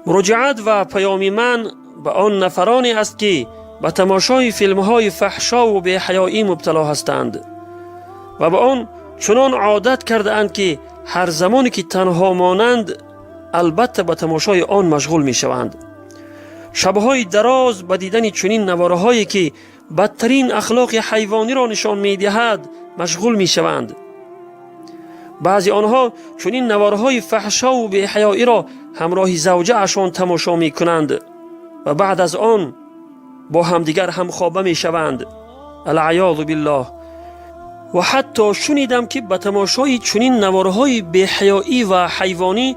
Муроҷиат ва паёми ман ба он нафароне аст, ки ба тамошои филмҳои фаҳшову беҳаёӣ мубтало ҳастанд ва ба он чунон одат кардаанд, ки ҳар замоне ки танҳо монанд, албатта ба тамошои он машғул мешаванд. Шабҳои дароз ба дидани чунин наворҳое, ки бадтарин ахлоқи ҳайвониро нишон медиҳад, машғул мешаванд. Баъзе онҳо чунин наворҳои фаҳшову беҳаёиро ҳамроҳи завҷаашон тамошо мекунанд ва баъд аз он бо ҳамдигар ҳамхоба мешаванд. Алъаёзу биллоҳ. Ва ҳатто шунидам, ки ба тамошои чунин наворҳои беҳаёӣ ва ҳайвонӣ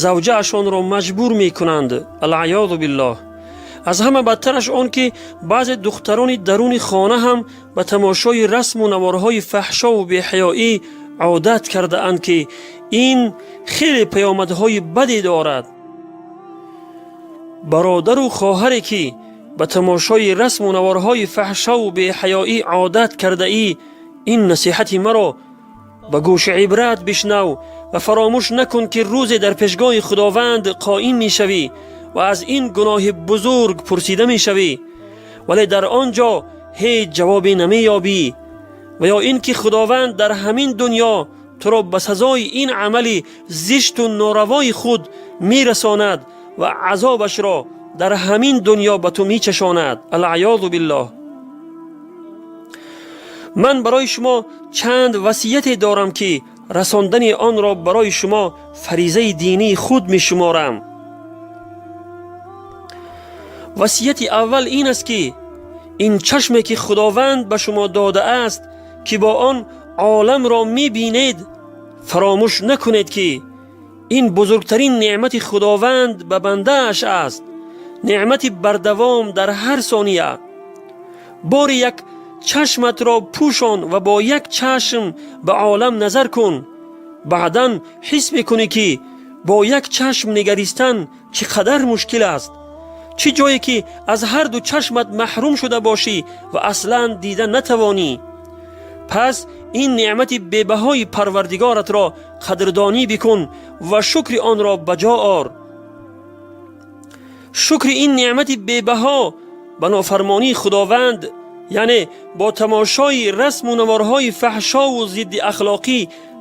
завҷаашонро маҷбур мекунанд. Алъаёзу биллоҳ. Аз ҳама бадтараш он, ки баъзе духтарони даруни хона ҳам ба тамошои расму наворҳои фаҳшову беҳаёӣ одат кардаанд, ки ин хеле паёмадҳои баде дорад. Бародару хоҳаре, ки ба тамошои расму наворҳои фаҳшову беҳаёӣ одат кардаӣ, ин насиҳати маро ба гӯши ибрат бишнав ва фаромӯш накун, ки рӯзе дар пешгоҳи Худованд қоим мешавӣ ва аз ин гуноҳи бузург пурсида мешавӣ, вале дар он ҷо ҳеҷ ҷавобе намеёбӣ. Ва ё ин ки Худованд дар ҳамин дунё туро ба сазои ин амали зишту норавои худ мерасонад ва азобашро дар ҳамин дунё ба ту мечашонад. Алъаёзу биллоҳ. Ман барои шумо чанд васияте дорам, ки расондани онро барои шумо фаризаи динии худ мешуморам. Васияти аввал ин аст, ки ин чашме, ки Худованд ба шумо додааст, ки бо он оламро мебинед, фаромӯш накунед, ки ин бузургтарин неъмати Худованд ба бандааш аст, неъмати бардавом дар ҳар сония. Бори як чашматро пӯшон ва бо як чашм ба олам назар кун. Баъдан ҳис мекунӣ, ки бо як чашм нигаристан чӣ қадар мушкил аст, чӣ ҷое ки аз ҳарду чашмат маҳрум шуда бошӣ ва аслан дида натавонӣ. Пас ин неъмати бебаҳои Парвардигоратро қадрдонӣ бикун ва шукри онро ба ҷо ор. Шукри ин неъмати бебаҳо ба нофармонии Худованд, яъне бо тамошои расму наворҳои фаҳшову зидди ахлоқӣ,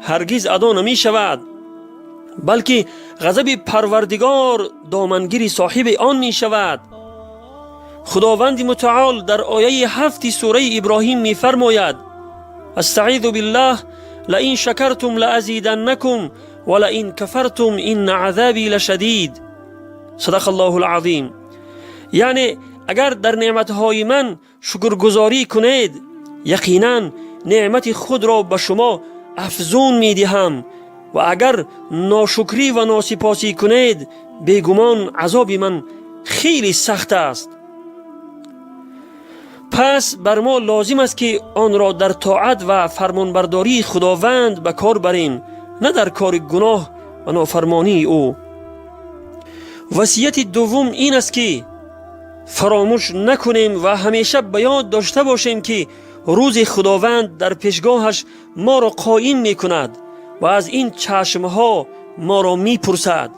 ҳаргиз адо намешавад, балки ғазаби Парвардигор домангири соҳиби он мешавад. Худованди Мутаол дар ояи 7-и сураи Иброҳим мефармояд: Астаъизу биллаҳ: «Лаин шакартум лаазиданнакум ва лаин кафартум инна азаби лашадид». Садақа Аллоҳу лазим. Яъне агар дар неъматҳои ман шукргузорӣ кунед, яқинан неъмати худро ба шумо афзун медиҳам ва агар ношукрӣ ва носипосӣ кунед, бегумон азоби ман хеле сахт аст. Пас бар мо лозим аст, ки онро дар тоат ва фармонбардории Худованд ба кор барем, на дар кори гуноҳ ва нофармонии ӯ. Васияти дуввум ин аст, ки фаромӯш накунем ва ҳамеша ба ёд дошта бошем, ки рӯзи Худованд дар пешгоҳаш моро қоим мекунад ва аз ин чашмҳо моро мепурсад.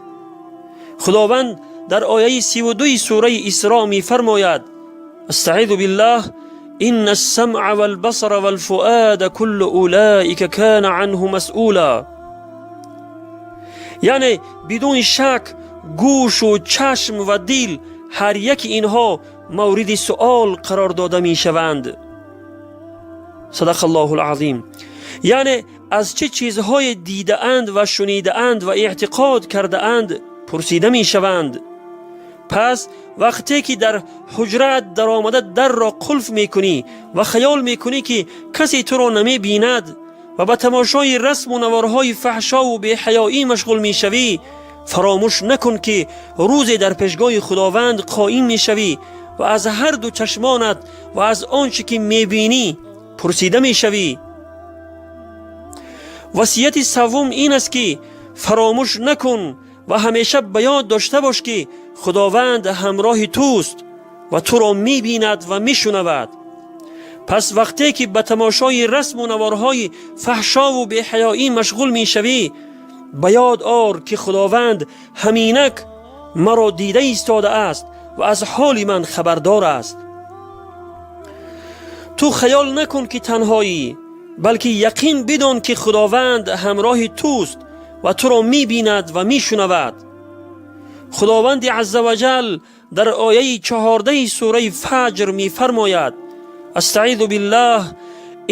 Худованд дар ояи 32-и сураи Исро мефармояд: Астаъизу биллаҳ: «Инна ассамъа валбасара валфуада куллу улаика кана анҳу масъула». Яъне бидуни шак гӯшу чашм ва дил, ҳар яки инҳо мавриди суол қарор дода мешаванд. Садақа Аллоҳу лазим. Яъне аз чӣ чизҳое дидаанд ва шунидаанд ва эътиқод кардаанд, пурсида мешаванд. Пас вақте ки дар ҳуҷраат даромада дарро қулф мекунӣ ва хаёл мекунӣ, ки касе туро намебинад, ва ба тамошои расму наворҳои фаҳшову беҳаёӣ машғул мешавӣ, фаромӯш накун, ки рӯзе дар пешгоҳи Худованд қоим мешавӣ ва аз ҳарду чашмонат ва аз он чӣ ки мебинӣ пурсида мешавӣ. Васияти саввум ин аст, ки фаромӯш накун ва ҳамеша ба ёд дошта бош, ки Худованд ҳамроҳи туст ва туро мебинад ва мешунавад. Пас вақте ки ба тамошои расму наворҳои фаҳшову беҳаёӣ машғул мешавӣ, ба ёд ор, ки Худованд ҳаминак маро дида истодааст ва аз ҳоли ман хабардор аст. Ту хаёл накун, ки танҳоӣ, балки яқин бидон, ки Худованд ҳамроҳи туст ва туро мебинад ва мешунавад. Худованди азза ва ҷал дар ояи 14-и сураи Фаҷр мефармояд: استعیذ بالله،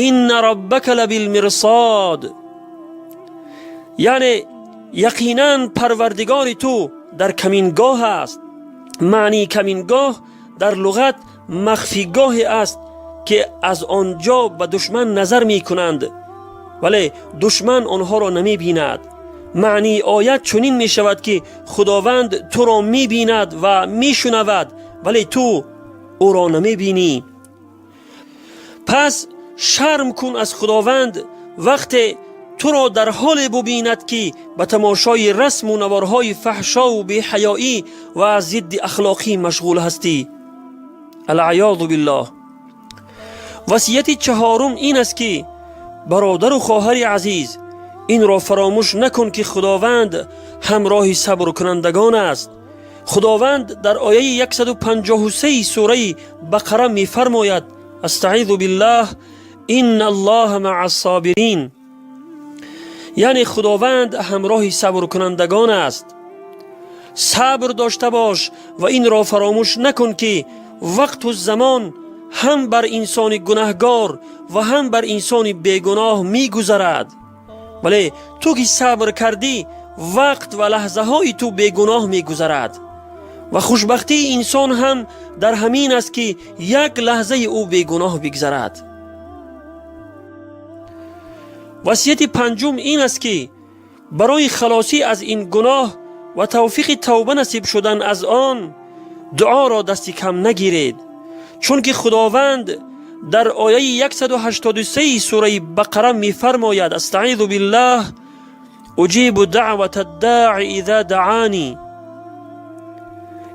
إن ربک لبالمرصاد. Яъне яқинан Парвардигори ту дар камингоҳ аст. Маънии камингоҳ дар луғат махфигоҳе аст, ки аз он ҷо ба душман назар мекунанд, вале душман онҳоро намебинад. Маънии оят чунин мешавад, ки Худованд туро мебинад ва мешунавад, вале ту ӯро намебинӣ. Пас шарм кун аз Худованд, вақте туро дар ҳоле бубинад, ки ба тамошои расму наворҳои фаҳшову беҳаёӣ ва зидди ахлоқӣ машғул ҳастӣ. العیاذ بالله. Васияти чаҳорум ин аст, ки бародару хоҳари азиз, инро фаромӯш накун, ки Худованд ҳамроҳи сабркунандагон аст. Худованд дар ояи 153 сураи Бақара мефармояд: استعیذ بالله، إن الله مع الصابرین. Яъне Худованд ҳамроҳи сабркунандагон аст. Сабр дошта бош ва инро фаромӯш накун, ки вақту замон ҳам бар инсони гунаҳгор ва ҳам бар инсони бегуноҳ мегузарад, вале ту ки сабр кардӣ, вақт ва лаҳзаҳои ту бегуноҳ мегузарад. Ва хушбахтии инсон ҳам дар ҳамин аст, ки як лаҳзаи ӯ бегуноҳ бигзарад. Васияти панҷум ин аст, ки барои халосӣ аз ин гуноҳ ва тавфиқи тавба насиб шудан аз он дуоро дасти кам нагиред, чунки Худованд дар ояи 183 сураи Бақара мефармояд: استعیذ بالله، أجیب دعوة الداع إذا دعان.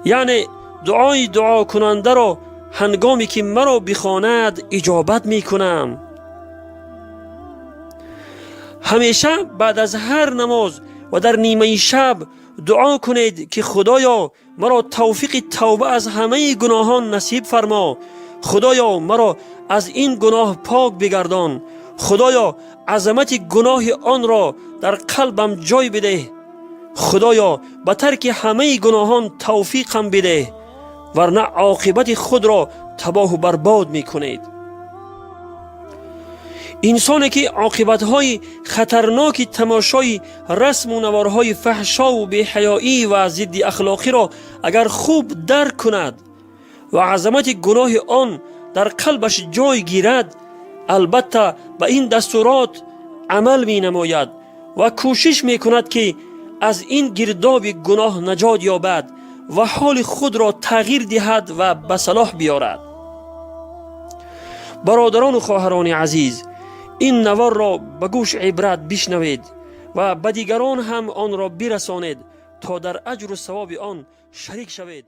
Яъне дуои дуокунандаро ҳангоме ки маро бихонад, иҷобат мекунам. Ҳамеша баъд аз ҳар намоз ва дар нимаи шаб дуо кунед, ки Худоё, маро тавфиқи тавба аз ҳамаи гуноҳон насиб фармо. Худоё, маро аз ин гуноҳ пок бигардон. Худоё, азамати гуноҳи онро дар қалбам ҷой бидеҳ. Худоё, ба тарки ҳамаи гуноҳон тавфиқам бидеҳ. Варна оқибати худро табоҳу барбод мекунед. Инсоне ки оқибатҳои хатарноки тамошои расму наворҳои фаҳшову беҳаёӣ ва зидди ахлоқиро агар хуб дарк кунад ва азамати гуноҳи он дар қалбаш ҷой гирад, албатта ба ин дастурот амал менамояд ва кӯшиш мекунад, ки аз ин гирдоби гуноҳ наҷот ёбад ва ҳоли худро тағйир диҳад ва ба салоҳ биёрад. Бародарону хоҳарони азиз, ин наворро ба гӯш ибрат бишнавед ва ба дигарон ҳам онро бирасонед, то дар аҷру савоби он шарик шавед.